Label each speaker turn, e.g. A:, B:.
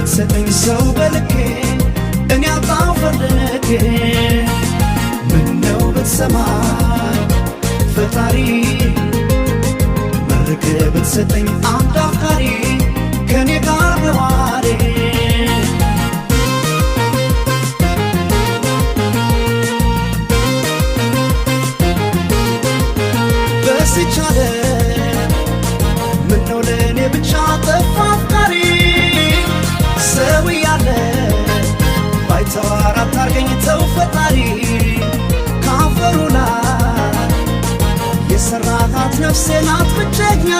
A: ብትሰጠኝ ሰው በልኬ እኔ አጣው ፈልጌ። ምነው ብትሰማኝ ፈጣሪ፣ መርቅ ብትሰጠኝ አንድ አፍቃሪ ከኔ ጋር ነዋሪ። በዚች ዓለም ምነው ለእኔ ብቻ ጠፋ አፍቃሪ? ሰው እያለ ባይተዋር አታርገኝ ተው ፈጣሪ። ካፈሩ ላይ የሰራሃት ነፍሴ ናት ብቸኛ።